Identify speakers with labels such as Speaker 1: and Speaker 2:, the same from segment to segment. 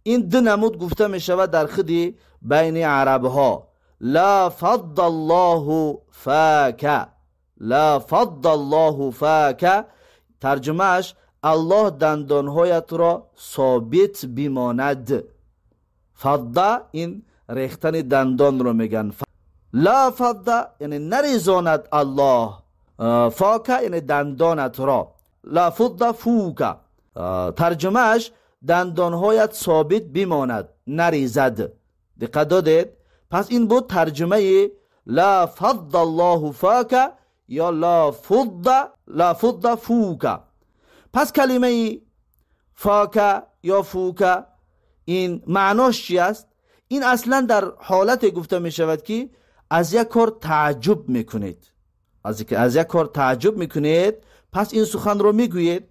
Speaker 1: Ин ду намуд гуфта мешавад дар худи байни арабҳо. Ла фаддаллоҳу фака, ла фаддаллоҳу фака, тарҷумааш Аллоҳ дандонҳоятро собит бимонад. Фадда ин рехтани дандонро мегӯянд. Ла фадда яъне нарезонад Аллоҳ, фака яъне дандонатро. Ла фудда фука, тарҷумааш дандонҳоят собит бимонад, нарезад. Диққат додед? Пас ин буд тарҷумаи ла фаддаллоҳу фака ё ла фудда, ла фудда фука. Пас калимаи фака ё фука ин маънош чи аст? Ин аслан дар ҳолате гуфта мешавад, ки аз як кор тааҷҷуб мекунед, аз як кор тааҷҷуб мекунед, пас ин суханро мегӯед,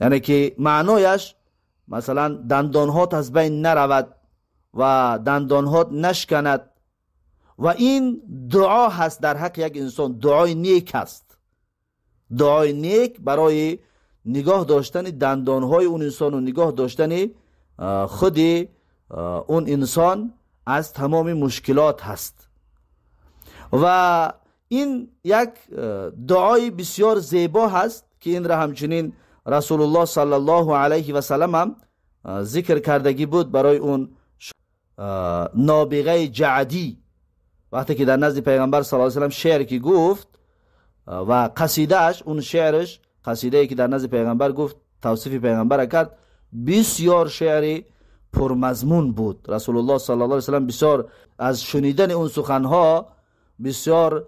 Speaker 1: яъне ки маънояш масалан дандонҳот аз байн наравад ва дандонҳот нашканад. Ва ин дуо ҳаст дар ҳаққи як инсон, дуои нек аст, дуои нек барои нигоҳ доштани дандонҳои он инсону нигоҳ доштани худи он инсон аз тамоми мушкилот ҳаст. Ва ин як дуои бисёр зебо ҳаст, ки инра ҳамчунин Расулуллоҳ саллаллоҳу алайҳи васаллам ҳам зикр кардагӣ буд барои он нобиғаи ҷаъдӣ. Вақте ки дар назди пайғамбар саллаллоҳу алайҳи васаллам шеър ки гуфт ва қасидааш, он шеъраш, қасидае ки дар назди пайғамбар гуфт, тавсифи пайғамбара кард, бисёр шеъри пурмазмун буд. Расулуллоҳ саллаллоҳу алайҳи васаллам бисёр аз шунидани он суханҳо бисёр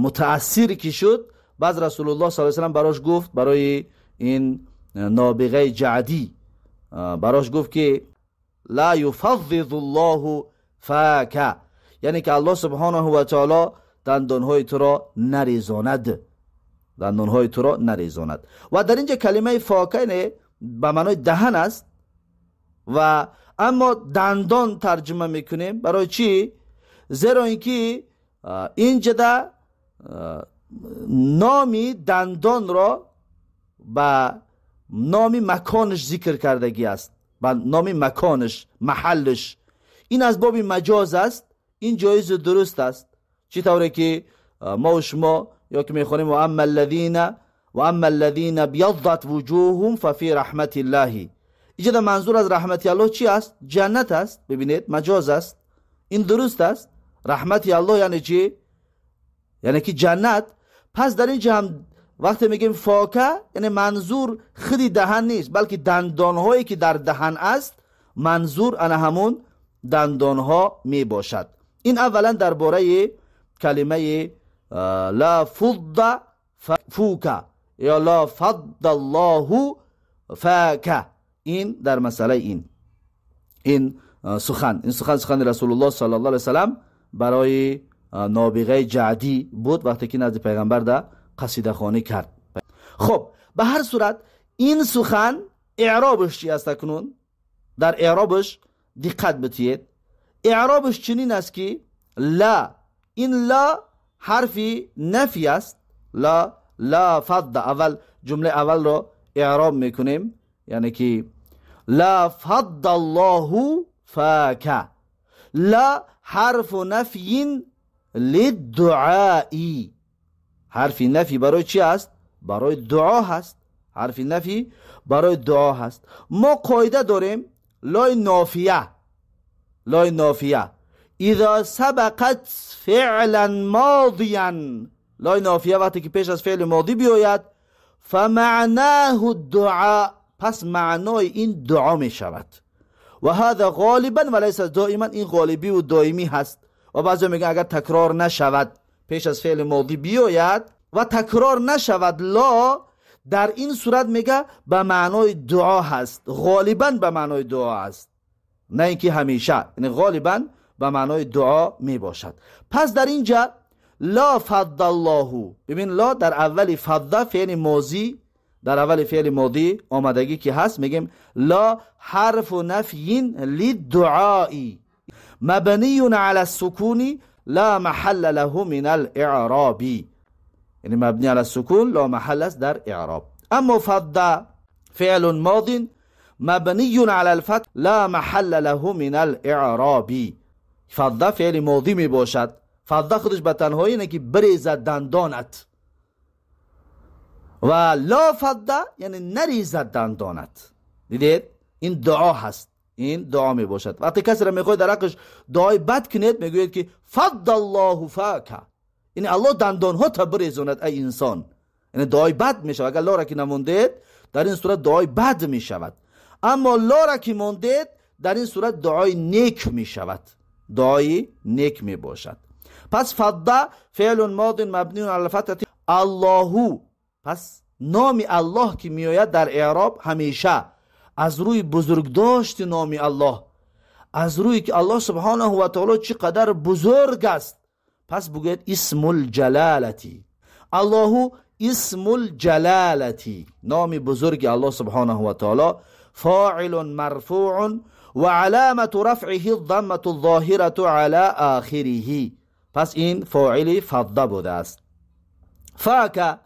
Speaker 1: мутаассир ки шуд. Баъд Расулуллоҳ саллаллоҳу алайҳи васаллам барош гуфт, барои ин нобиғаи ҷаъдӣ барош гуфт, ки ла юфаззизу ллоҳу фака, яъне ки Аллоҳ субҳонаҳу ва таоло дандонҳои туро нарезонад, дандонҳои туро нарезонад. Ва дар инҷа калимаи фока не ба маънои даҳан аст, ва аммо дандон тарҷума мекунем. Барои чӣ? Зеро ин ки инҷада номи дандонро ба номи маконаш зикр кардагӣ аст, ба номи маконаш, маҳаллаш. Ин аз боби маҷоз аст, ин ҷоизу дуруст аст. Чӣ тавре ки мо шумо ё ки мехонем ва амма аллазина ва амма аллазина бяззат вуҷуҳум фафи раҳматиллаҳи. Иҷода манзур аз раҳмати Аллоҳ чи аст? Ҷаннат аст. Бибинед, маҷоз аст, ин дуруст аст. Раҳмати Аллоҳ яъне чӣ? Яъне ки ҷаннат. Пас дар инҷа ҳам вақте мегӯем фока, яъне манзур худи даҳан нест, балки дандонҳое ки дар даҳан аст, манзур ана ҳамун дандонҳо мебошад. Ин аввалан дар бораи калимаи ла фудда фука ё ла фаддаллоҳу фака. Ин дар масъалаи ин сухан, ин сухан сухани Расулуллоҳ саллаллоҳу алайҳи васаллам барои нобиғаи ҷаъдӣ буд, вақте ки назди пайғамбар да қасидахонӣ кард. Хуб, ба ҳар сурат ин сухан эъробаш чи аст? Акнун дар эъробаш диққат битиед. Эъробаш чунин аст, ки ла, ин ла ҳарфи нафи аст. Ла, ла фадда, аввал ҷумлаи аввалро эъроб мекунем, яъне ки ла фаддаллоҳу фака. Ла ҳарфу нафйин лиддуаи. Ҳарфи нафи барои чи аст? Барои дуо ҳаст. Ҳарфи нафи барои дуо ҳаст. Мо қоида дорем лои нофия, лои нофия изо сабақат феълан модиян. Лои нофия вақте ки пеш аз феъли модӣ биёяд, фамаънааҳу дуа, пас маънои ин дуо мешавад. Ва ҳаза ғолибан ва лайса доиман, ин ғолибиву доимӣ ҳаст. Ва баъзеҳо мегӯянд агар такрор нашавад, пеш аз феъли модӣ биёяд ва такрор нашавад ло, дар ин сурат мега ба маънои дуо ҳаст, ғолибан ба маънои дуо аст, на ин ки ҳамеша, яъне ғолибан ба маънои дуо мебошад. Пас дар инҷа ла фаддаллоҳу, бибин, ла дар аввали фадда феъли мозӣ, дар аввали феъли модӣ омадагӣ ки ҳаст, мегем ла ҳарфу нафйин лиддуаи мабниюн ала сукуни ла маҳалла лаҳу мин ал-иъроби, яъне мабни ала сукун ла маҳалла аст дар иъроб. Аммо фадда феълун модин مبني على الفتح لا محل له من الاعراب. فض فعل ماضی می باشد. فض خودش به تنهایی اینه که بریزد دندانت، و لا فض یعنی نریزد دندانت. دیدید؟ این دعا هست، این دعا می باشد. وقتی کسی را میخواید در حقش دعای بد کنید میگوید که فض الله فاک، یعنی الله دندانها تا بریزاند ای انسان. یعنی دعای بد می شود. اگر لا را که نموندید در این صورت دعای بد می شود، اما لا را که موندید در این صورت دعای نیک می شود، دعای نیک می باشد. پس فض فعل ماض مبنی علی الفتح. الله، پس نام الله که میآید در اعراب همیشه از روی بزرگداشت نام الله، از روی که الله سبحانه و تعالی چقدر بزرگ است، پس بگوید اسم الجلالتی. الله اسم الجلالتی، نام بزرگ الله سبحانه و تعالی. فاعل مرفوع و علامت رفعه الضمة الظاهرة على آخره. پس این فاعل فض بوده است. فاک،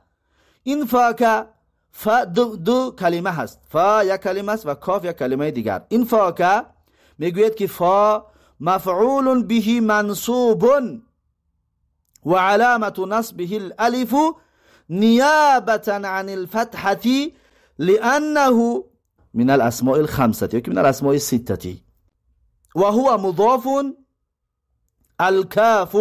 Speaker 1: این فاک فا دو کلمه هست، فا یک کلمه است و کاف یک کلمه دیگر. این فاک میگوید که فا مفعول به منصوب و علامت نصبه الالف نیابة عن الفتحة لأنه من الأسماء الخمسة من الأسماء الستة وهو مضاف. الكاف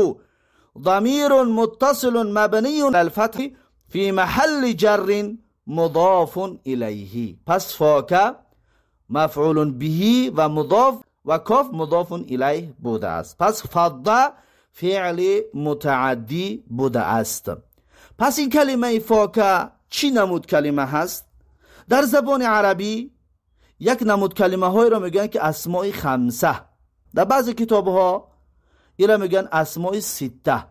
Speaker 1: ضمير متصل مبني على الفتح في محل جر مضاف إليه. پس فاک مفعول به و مضاف و کاف مضاف الیه بوده است. پس فض فعل متعدی بوده است. پس این کلمه فاک چی نمود کلمه هست؟ در زبان عربی یک نمود کلمه های را میگن که اسماء خمسه. در بعضی کتاب ها ایرا میگن اسماء سته.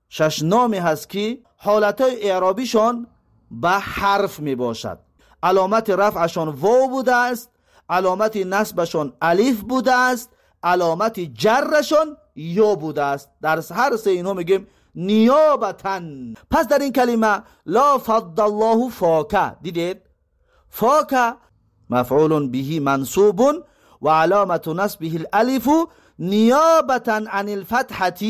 Speaker 1: شش نامی هست که حالت های اعرابیشان به حرف می باشد. علامت رفعشان واو بوده است، علامت نصبشان الف بوده است، علامت جرشان یا بوده است. در هر سه اینها میگیم نیابتاً. پس در این کلمه لا فض الله فاک، دیدید؟ فاک مفعول به منصوب و علامت نصبه الالف نیابتا عن الفتحة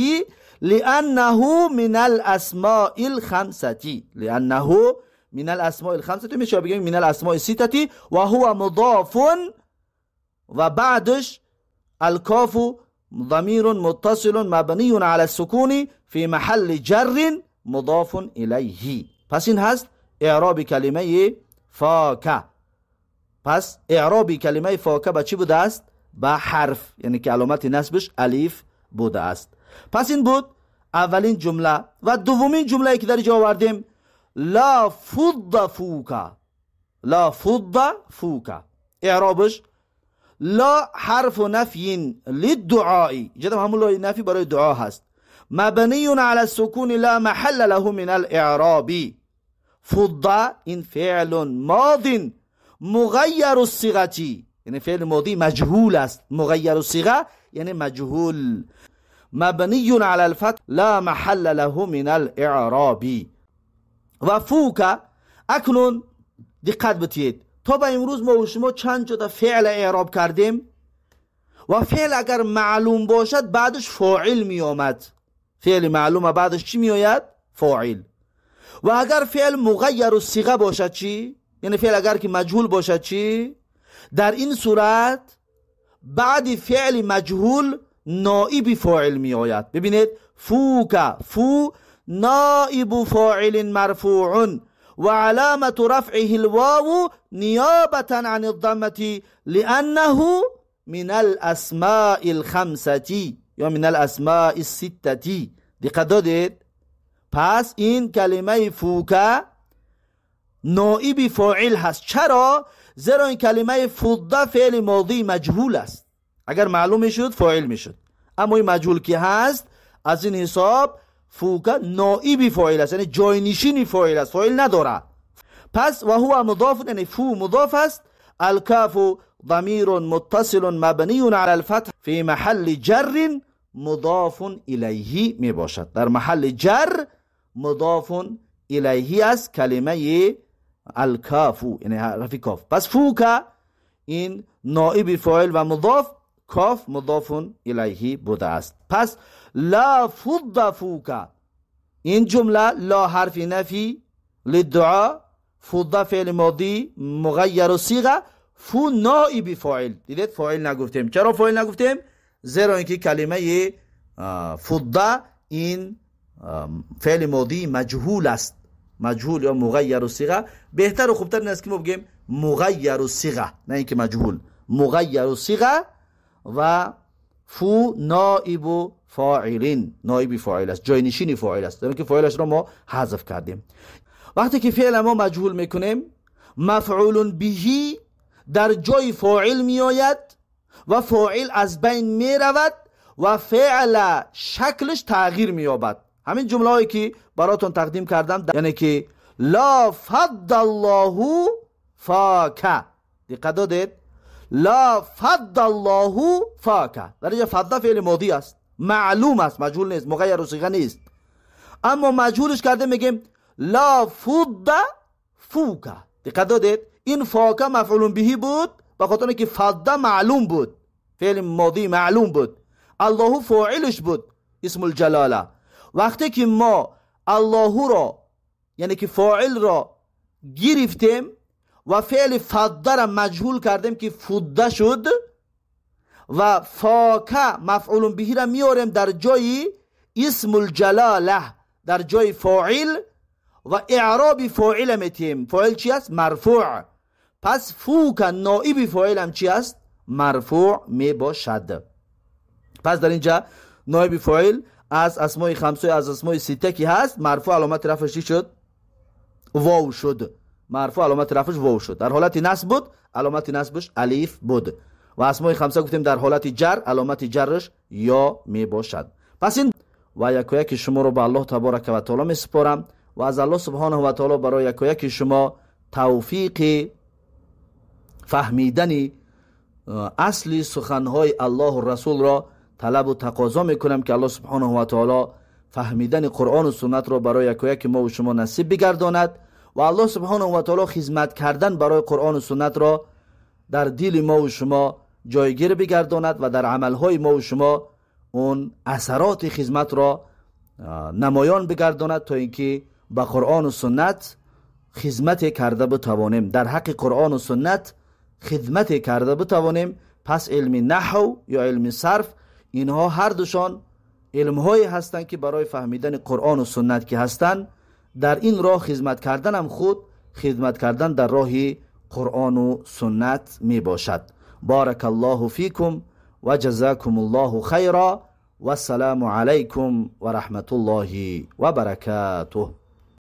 Speaker 1: لأنه من الأسماء الخمسة، لأنه من الأسماء الخمسة میشه بگیم من الأسماء الستة وهو مضاف و بعدش الکاف ضمیر متصل مبنی على السکون في محل جر مضاف الیه. پس این هست اعراب کلمه فاک. پس اعراب کلمه فاک به چی بوده است؟ به حرف، یعنی که علامت نصبش الف بوده است. پس این بود اولین جمله. و دومین جمله که در اینجا آوردیم لا فض فوکا، لا فض فوکا، اعرابش لا حرف نفی للدعاء، جدم همون لا نفی برای دعا هست، مبنی على السکون لا محل له من الاعراب. فض این فعل ماض مغیر الصیغه، یعنی فعل ماضی مجهول است، مغیر الصیغه یعنی مجهول، مبنی على الفتح لا محل له من الاعراب. و فوک، اکنون دقت بتید تا به امروز ما و شما چند جدا فعل اعراب کردیم و فعل اگر معلوم باشد بعدش فاعل می آمد. فعل معلوم بعدش چی می آید؟ فاعل. و اگر فعل مغیر الصیغه باشد چی؟ یعنی فعل اگر که مجهول باشد چی؟ در این صورت بعد فعل مجهول نائب فاعل می آید. ببینید فوک، فو نائب فاعل مرفوع و علامت رفعه الواو نیابة عن الضمة لأنه من الأسماء الخمسة یا من الأسماء الستة. دقت دادید؟ پس این کلمه فوک نائب فاعل هست. چرا؟ زیرا این کلمه فض فعل ماضی مجهول است. اگر معلوم میشد فاعل میشد، اما این مجهول که هست از این حساب فوک نائب فاعل است، یعنی جاینشین فاعل است، فاعل نداره. پس و هو مضاف، یعنی فو مضاف است. الکاف ضمیر متصل مبنی علی الفتح فی محل جر مضاف الیه می باشد. در محل جر مضاف الیه است کلمه الکاف، یعنی حرف کاف. پس فوک این نائب فاعل و مضاف، کاف مضاف الیه بوده است. پس لا فض فوک، این جمله لا حرف نفی للدعا، فض فعل ماضی مغیر صیغه، فو نائب فاعل. دیدید فاعل نگفتیم. چرا فاعل نگفتیم؟ زیرا اینکه کلمه فض این فعل ماضی مجهول است، مجهول یا مغیر صیغه. بهتر و خوبتر این است که ما بگیم مغیر صیغه، نه اینکه مجهول، مغیر صیغه. و فو نائب فاعلین، نائب فاعل است، جاینشین فاعل است، در که فاعلش را ما حذف کردیم. وقتی که فعل ما مجهول میکنیم، مفعول بهی در جای فاعل میآید و فاعل از بین میرود و فعل شکلش تغییر مییابد. همین جمله هایی که براتون تقدیم کردم، یعنی که لا فض الله فاک، دقت دادید؟ لا فض الله فاک، در اینجا فض فعل ماضی است، معلوم است، مجهول نیست، مغیر صیغه نیست، اما مجهولش کرده میگیم لا فض فوک. دقت دادید؟ این فاک مفعول بهی بود به خاطر اینکه فض معلوم بود، فعل ماضی معلوم بود، الله فاعلش بود، اسم الجلاله. وقتی که ما الله را، یعنی که فاعل را گرفتیم و فعل فض را مجهول کردیم که فض شد، و فاک مفعول بهی را میاریم در جای اسم الجلاله، در جای فاعل، و اعراب فاعل میتیم. فاعل چی است؟ مرفوع. پس فوک نائب فاعل هم چی است؟ مرفوع می باشد. پس در اینجا نائب فاعل از اسمای خمسه، از اسمای سته که هست، مرفوع علامت رفعش چی شد؟ واو شد. مرفوع علامت رفعش واو شد. در حالت نصب بود، علامت نصبش الف بود. و اسمای خمسه گفتیم در حالت جر، علامت جرش یا می باشد. پس این و یکایک شما رو به الله تبارک و تعالی می سپارم و از الله سبحانه و تعالی برای یکایک شما توفیق فهمیدن اصل سخنهای الله و رسول را طلب و تقاضا میکنم که الله سبحانه و تعالی فهمیدن قرآن و سنت را برای یکایک ما و شما نصیب بگرداند و الله سبحانه و تعالی خدمت کردن برای قرآن و سنت را در دل ما و شما جایگیر بگرداند و در عملهای ما و شما اون اثرات خدمت را نمایان بگرداند تا اینکه به قرآن و سنت خدمت کرده بتوانیم، در حق قرآن و سنت خدمت کرده بتوانیم. پس علم نحو یا علم صرف، اینها هر دوشان علمهایی هستند که برای فهمیدن قرآن و سنت که هستند، در این راه خدمت کردن هم خود خدمت کردن در راه قرآن و سنت می باشد. بارک الله فیکم و جزاکم الله خیرا و السلام علیکم و رحمت الله و برکاته.